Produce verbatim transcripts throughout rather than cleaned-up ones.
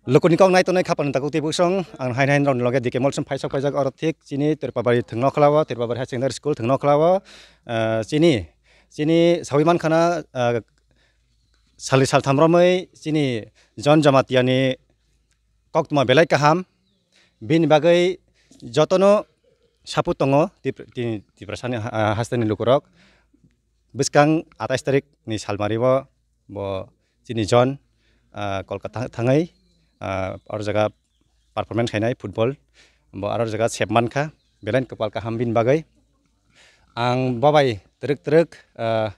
Lukuni kok nai tongnai khapang takuk twi buksong, ang hain hain rokni loge D K Molsom phaisok paijak, oro thik chini Tripabari thwngno khlao, Tripabari Higher Secondary School thwngno khlao, eh, chini, chini sawi mankhana, eh, salni saltham romwi chini John Jamatia ni koktwma belai kaham, bini bagwi jotono support tongo Tip-, tini Tiprasani ha-, hasteni lukurok. Bwskang atais tarik ni salmari o bo chini John, ah, Kolkata thangwi, ah, oro jaga performance khainai football, bo aro jaga sep mankha, belai kwpal kaham bini bagwi. Ang bobai twrwk twrwk, ah,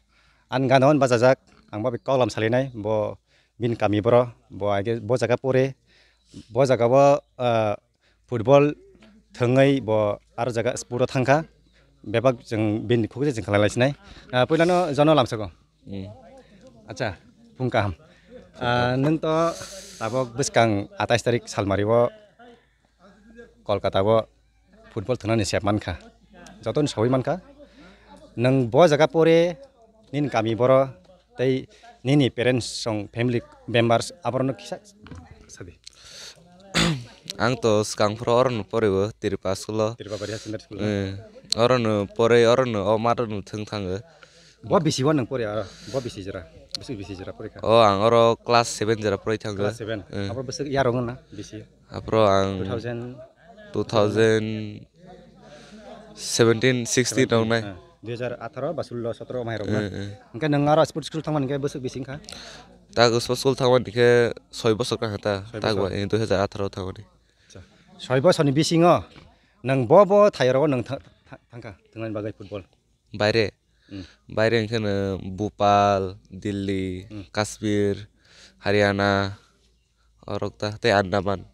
ani gana hwn bachajak, ang bobai koklam salinai, bo bini kami boro, bo age bo jaga pore, bo jaga o, ah, football thwngwi bo aro jaga sport o thangkha, bebak chwng bini khukhe chwng khlai lai sinai. Ah, puilano John no lamsako. Hmm. Acha, phung kaham. Ah, nwng to tabok bwskang atais tarik salmari o Kolkata o football thwngnani sep mankha, jotono sawi mankha. Nwng bo jaga pore nini kami boro tei nini parents song family members aborokno kisa sadi. Ang to swkang phuru orono poriwo Tripura school o. Tripura Bariha Secondary School o. Eh, orono poroi orono o marono thwng thango. Bo bisi o nwng pori aro, bo bisi jora, bisi bisi jora pori kha. O ang oro class seven jora pori thango. Class seven. Eh. Abo bwswk yarwng na bisi. Aphuru ang two thousand two thousand seventeen sixteen rok nai. Eh, dui hajar atharo ba sullo sotoro mai rok na. Eh, eh. Hwnkhe nwng aro sports school thangmani khe bwswk bising kha? Tak sports school thangmani khe soi bosor kha ta. Soi tak bosor. Ba, eh, dui hajar atharo thangmani. Acha. Soi bosorni bisingo nwng bo bo thai rogo nwng tha-, tha-, thangkha thwngnani bagwi football? Baire. Hmm. Baire hwnkhe no Bhopal, Delhi, Hmm. Kashmir, Haryana, orok ta tei Andaman.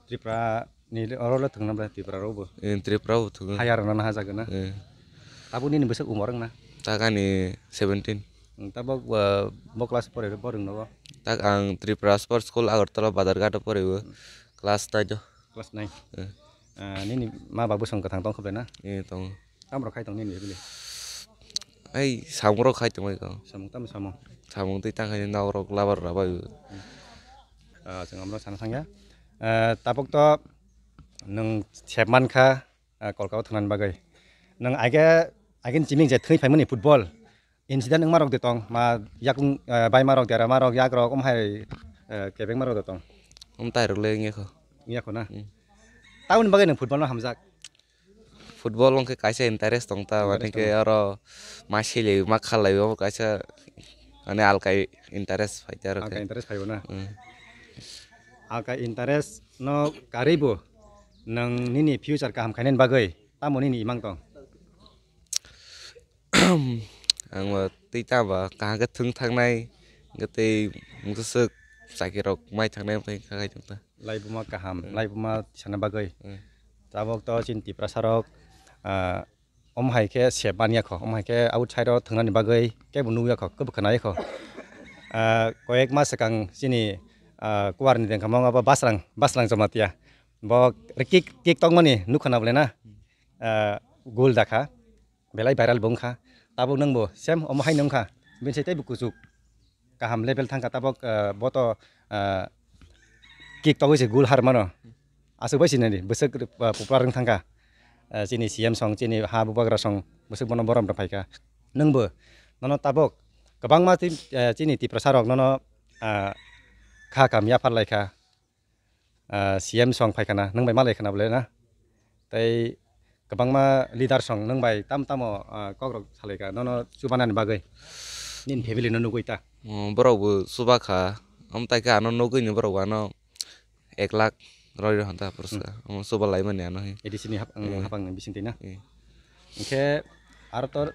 Tripura ni le-, oro le thwngna bai Tripura rok bo. Eh, Tripura bo thwngo. Haya rwna naha jagwi na. Eh. Tabuk nini bwswk umor wngna? Tak ani seventeen. Hmm, tabuk, uh, bo class pore bo rwng nogo? Tak ang Tripura Sports School Agartala Badharghat o pore o. Hmm. Class nine o. Class nine. Eh. Ah, nini ma ba bwswng kwthang tong kha bai na? Eh, tongo. Tamo rok khai tong nini family? Ai, samung rok khai tongbai kho. Samung tamo samung? Samung tei tang khai naurok labar rabai. Ah, chwng amro sana thangya. Ah, tabuk to nwng sep mankha, ah, Kolkata o thwngnani bagwi. Nwng age, age ni chiming je thwi phaimani football. Incident wngma rok de tong, ma yakung, ah, baima rok, dera ma rok, yak rok, um hai, ah, kebeng ma rok de tong. Um tai rok le wngya kho. Wngya kho na? Hmm. Tamoni bagwi nwng football no hamjak? Football wngkhe kaisa interest tong ta, interest mane khe tong. Oro ma sili ma khalai o kaisa mane alkai interest phai ta aro. Alkai khe. Interest phaibo na? Hmm. Alkai interest no karwi bo nwng nini future kaham khainani bagwi tamo nini imang tong? Ang bo tei ta ba kaham khe thwng thangnai, hwnkhe tei mungsa swk chakirok mai thangnai wngkha khai tong ta. Laibuma kaham, hmm, laibuma tisana bagwi. Hmm. Tabok to chini Tiprasa rok, ah, omo hai khe sep man ya kho, omo hai khe outside o thwngnani bagwi kebo nuk ya kho, kebo khna ya kho. Ah, koyek mas swkang chini, ah, kuwar ni dengkha mongo bo Basrang, Basrang Jamatia. Bo kick, kick tongmani nuk khna bole na, ah, goal dakha. Belai viral bo wngkha. Tabuk nwngbo same omo haino wngkha. Bini sai teibo kuchuk. Kaham level thangkha tabuk, ah, bo to, ah, kick togwi se goal har mano. Aswk bai sinani bwswk, ah, popular wng thangkha. Ah, chini C M song, chini ha bubagra song bwswk bono borom rw phaikha. Nwngbo nono tabuk kwbangma tei, ah, chini Tiprasa rok nono, ah, kha kam yaphar laikha. Ah, C M song phai khana, nwng bai malai khana bole na? Tei kwbangma leader song nwng bai tam tamo, ah, kok rok salai kha, nono chubanani bagwi nini family no nugwi ta? Oh, borok bo chuba kha, omo tai khe ano nugwi ni borok bo ano ek lakh roi rw hanta pursa. Hmm. Omo chuba lai mani ano he. A D C ni hap-, ang, eh, hapang ni bising twi na? Eh. Hwnkhe aro to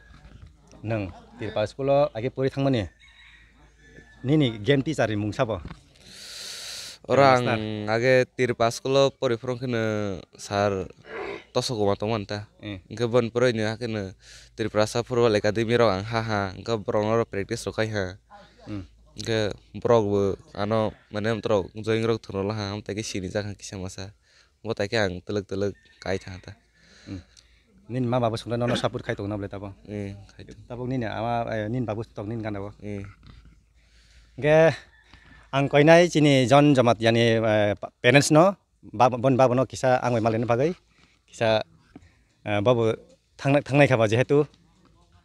nwng Tripura school o age pori thangmani nini game teacher ni mung sabo? Ora ang age Tripura school o pori phuru kheno sir Tosok Uma tongmani ta. Eh. Hwnkhe boni pore ni hakheno Tripura sa Football Academy rok ang ha ha, hwnkhe borok no practice rok khai ha. Hmm. Hwnkhe borok bo ano mane borok join rok thwngwi la ha, amtwi khe sinijak ha kisa masa. Bo tai khe ang twlwk twlwk kai thang ta. Hmm. Nini ma babu songkhe nono support khai tongo na bole tabok? Eh, khai tongo. Tabok nini ama, eh, nini babu tok nini gana bo? Eh. Hwnkhe Ang koinai chini John Jamatia ni, eh, pa-, parents no, bab-, bon babo no kisa ang bai malai bagwi kisa, eh, babu thangnai, thangnai kha ba jehetu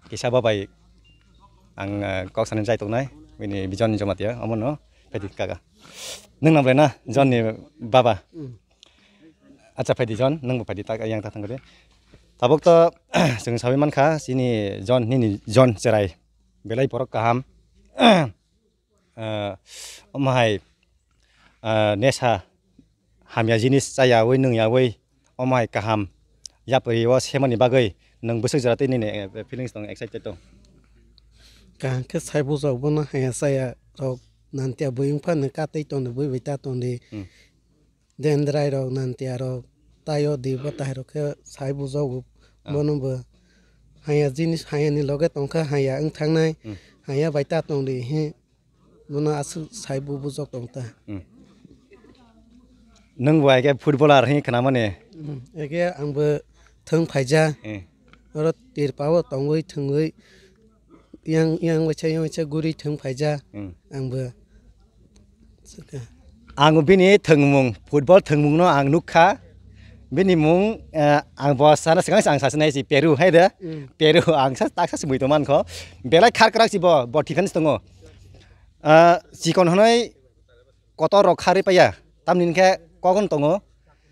kisa babai ang, eh, kok sanani chai tongnai bini John Jamatia omo no phaidi kaka. Nwng nang ble na John ni baba? Mm. Acha phaidi John, nwng bo phaidi tak yang ta thang de. Tabuk to chwng sawi mankha chini John, nini John cherai belai borok kaham. Ah, omo hai, ah, nesa hamya jinis chayawi nungyawi omo hai kaham yapri o semani bagwi nwng bwswk jora tei nini, eh, feelings tong, excited tong? Kaham khe sai bujok bono haya chaya rok nantiya bui wngphano katwi tongdi bui bai ta tongdi. Hmm. Dendrai rok nantiya rok tayo di bo tahai rok khe sai bujago. Ah. Bono bo haya jinis haya ni loge tongkha haya wng thangnai. Hmm. Haya bai ta tongdi he. Bono aswk sai bu bujok tong ta. Hmm. Nwng bo age footballer he khna mani. Hmm. Ege ang bo thwng phaija. Eh. Oro tirpa o tongwi thwngwi yang, yang waisa, yang waisa guri thwng phaija. Hmm. Ang bo. Ang bini thwngmung, football thwngmung no ang nukha. Bini mung, eh, ang bo sana swkang ang sasinai si Peru hai de. Hmm. Peru ang sa taksa sumui tongman kho. Belai khar kwrak si bo, bo defense tongo. Ah, chikon hwnwi kotor rok kharwi paiya. Tamni hwnkhe kokon tongo.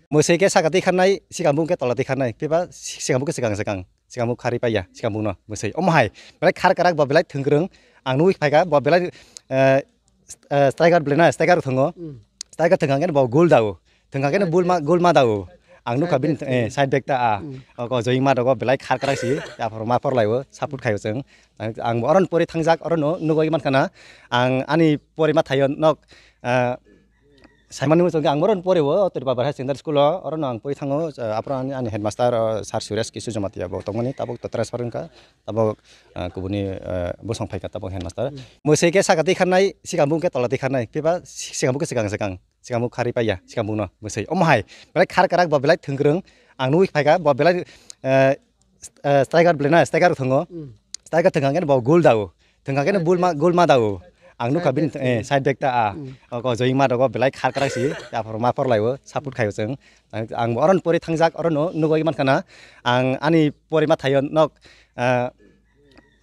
Mwswi khe saka twi kharnai, sikang bung khe tola twi kharnai. Phiba sikang bung khe swkang swkang. Sikang bung kharwi paiya, sikang bung no mwswi. Omo hai, belai khar karak bo belai thwngkwrwng. Ang nugwi phaikha, bo belai, eh, st-, eh, striker belai na, striker thwngo. Hmm. Striker thwngkha khe bo goal dao. Thwngkha khe goal ma, goal ma dao. Ang nukha bini, eh, side back ta, ah. Hmm. O ko joi ma dogo belai khar karak si. Aphor ma phor laibo, support khaio chwng. Ang, ang bo oron pori thangjak, oron no nugwi mankha na. Ang ani pori ma thaio nok, ah, saimani muchungkhe ang boron pori o Tripura Bahai Secondary School o, orono ang pori thango, ah, aphuru ani, ani headmaster, ah, Sir Suresh Kisu Jamatia bo tongmani, tabuk to transfer wngkha, tabuk, ah, kubuni, ah, bosong phaikha tabuk headmaster. Hmm. Mwswi khe saka twi kharnai, sikang bung khe tola twi kharnai, phiba si-, sikang bung khe swkang swkang, sikang bung kharwi paiya, sikang bung no mwswi. Omo hai, belai khar karak bo belai thwngkwrwng, ang nugwi phaikha bo belai, eh, st-, eh, striker belai na, striker thwngo. Hmm. Striker thwngkha khe bo goal dao. Thwngkha khe goal ma, goal ma dao. Ang nukha bini, eh, side back ta, ah. Hmm. O ko joi ma dogo belai khar karak si. Aphor ma phor laibo, support khaio chwng. Ang, ang bo oron pori thangjak, orono nugwi mankha na. Ang ani pori ma thaio nok, ah,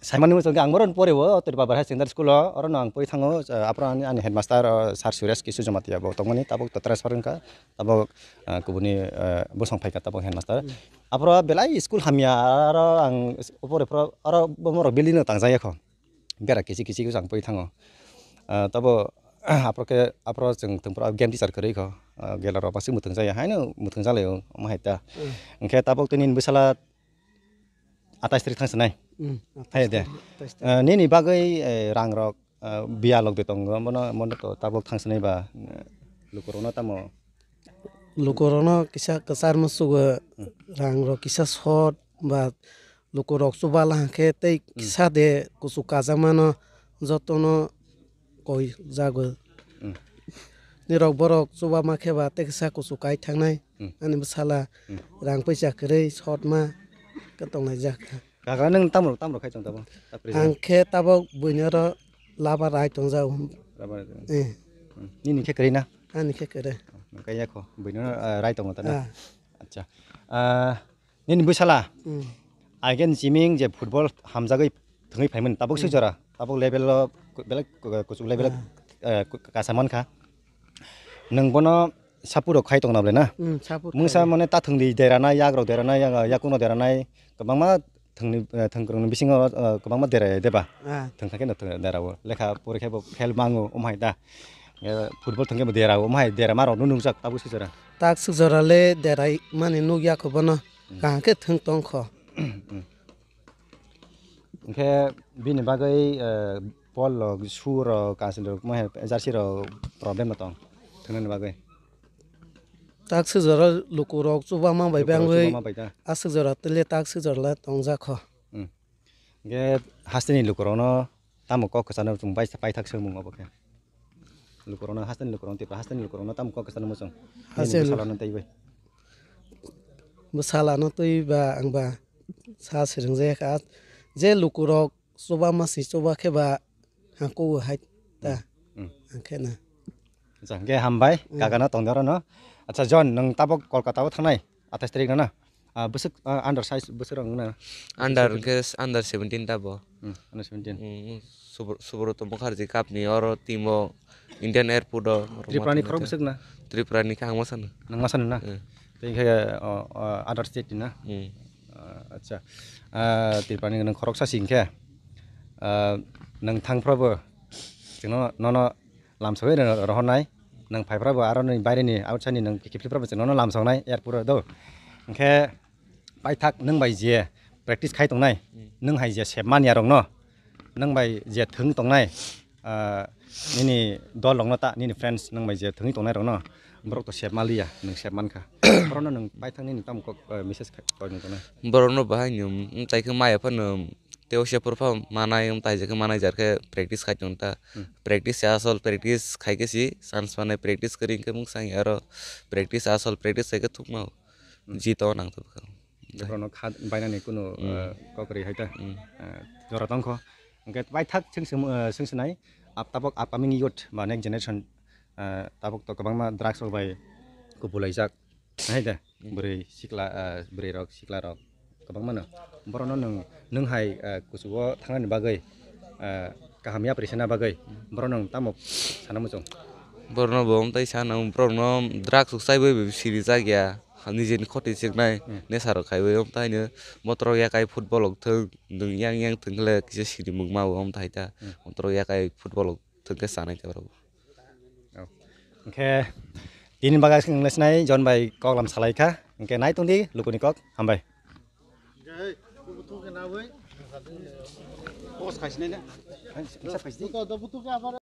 saimani muchungkhe ang boron pori o Tripura Bahai Secondary School o, orono ang pori thango, ah, aphuru ani, ani headmaster, ah, Sir Suresh Kisu Jamatia bo tongmani, tabuk to transfer wngkha. Tabuk, ah, kubuni, ah, bosong phaikha tabuk headmaster. Hmm. Aphuru belai school hamya, aro ang opor, opor, aro bomorok building no tangjak ya kho. Bera kichi kichi ang pui thango. Ah, tabo, aphuru khe, aphuru chwng thwngphuru game teacher kwrwi kho. Ah, gela rok basi mwthwng jaya, haino mwthwng jalai o, omo hai ta. Hmm. Hwnkhe tabuk tini bwsala atais tarik thang sinai. Hmm, hai de. Atais tarik, atais tarik. Ah, nini bagwi, eh, rang rok, ah, biya lok de tongo, mono, mono to tabuk thang sinai ba, eh, lukurokno tamo? Lukurokno kisa kwchar musugo, hmm, rang rok kisa short ba lukurok chuba la hwnkhe tei, hmm, kisa de kuchuk kajakmano jotono koi jago. Hmm. Nirok borok chuba ma khe ba tei kisa kuchuk kai thangnai. Hmm. Ani bwsala, hmm, rang puisa kwrwi short ma khe tongnai jak kha. Kagra nwng tamo, tamo khai tong tabo? Ang khe tabok buini oro laba rai tong jago. Laba rai tong. Eh. Hmm. Nini khe kwrwi na? Ani khe kwrwi. Nokha ya kho, buino, eh, rai tongo ta na? Ah. Acha. Ah, nini bwsala? Hmm. Again jiming je football hamjagwi thwngwi phaimani, tabuk, hmm, swijora, tabuk level o belai kuchuk level o, ah, eh, kasa mankha. Nwng bono support rok khai tongna ble na? Hmm, support khai. Mungsa mane ta thwngdi deranai, yagrok deranai, ya-, yakungno deranai, kwbangma thwngni, eh, thwngkwrwngni bisingo, eh, kwbangma derai deba? Ah. Thwngkha khe no thwng-, derao. Lekha pori khe bo fail mango, omo hai da. Eh, football thwngkhe bo derao, omo hai dera ma rok no nungjak tabuk swijora. Tak swijora le derai mani nukya kho bono. Hmm. Kaham khe thwng tong kho. Hmm. Hwnkhe bini bagwi, eh, ball rok, shoe rok, kanchwlwi rok, omo hai jersey rok problem no tong thwngnani bagwi? Tak swijora lukurok chuba ma bai lukurok bangwi chuba ma bai ta. Aswk jora tele tak swijora le tongjak kho. Hmm. Hwnkhe hasteni lukurokno tamo kok kwchano chwng bai paithak swngmung obo khe? Lukurokno, hasteni lukurokno, Tripura hasteni lukurokno tamo kok kwchano muchung? Hasteni bwsala no tei bai. Bwsala no twi ba ang ba sa swrwng jaya kha. Je lukurok chuba ma si chuba khe ba hangko hai ta. Hmm. Hmm. Ang khe na. Acha, hwnkhe hambai, hmm, kaka no tongdi oro no. Acha, John, nwng tabok Kolkata o thangnai, athais tarik no na? Ah, bwswk, ah, under size bwswk rok wngna? Under hwnkhe under seventeen ta bo. Hmm, under seventeen. Hmm, Subro-, Subroto Mukherjee Cup ni oro team o Indian Airport o. Tripura ni khorok bwswk na? Tripura ni khe ang ma sano. Nang ma sano na? Hmm. Tei khe, oh, oh, other state ni na? Hmm. Ah, acha. Ah, Tripura ni nwng khoroksa si hwnkhe, ah, nwng thang phro bo chwngno, nono lamsogwi rw-, rohornai. Nwng phaiphra bo aro nini baire ni outside ni nwng kiphilphra bo chwngno lamsoknai airport o do. Hwnkhe paithak nwng bai je practice khai tongnai, hmm, nwng hai je sep manya rok no, nwng bai je thwng tongnai, ah, nini dol rok no ta, nini friends nwng bai je thwngwi tongnai rok no, borok to sep maliya, nwng sep mankha. Borok no nwng paithak nini tamo kok, eh, message khai, koi nung tongnai? Borok no bahai ni, um, tai khe maya phano, Tei o se phuru pha manai, um, tai je khe manai jar khe practice khai tong ta. Hmm. Practice se asol, practice khai khe si chance manai, practice kwrwi khe mung sang ya aro practice asol, practice khai khe thukma. Hmm. Jito nang thok. Borokno kha bainani kunu, hmm, eh, kok ri hai ta. Hmm. Eh, jora tong kho. Hwnkhe paithak chwng swng, eh, chwng swnai, up-, tabok upcoming youth ba next generation, eh, tabok to kwbangma drugs rok bai kubulaijak. Hai da, hmm, bwrwi sikla, ah, bwrwi rok, sikla rok kwbangma no. Borokno nwng, nwng hai, ah, kuchugo thangnani bagwi, ah, kaham yapri sena bagwi, borokno nwng tamo sana muchung? Borokno bo omtai sana, borokno drugs rok chaiwi bai sirijak ya, nijeni khoti chiknai, hmm, nesa rok khaiwi omtai no motor yakai football rok thwng, nwng yang yang thwng khle kisa siri mung ma bo omtai ta, hmm, motor yakai football rok thwng khe chanai ta borok. Oh. Hwnkhe tini bagwi aswk wng lesnai John bai koklam salai kha. Hwnkhe nai tongdi lukuni kok. Hambai.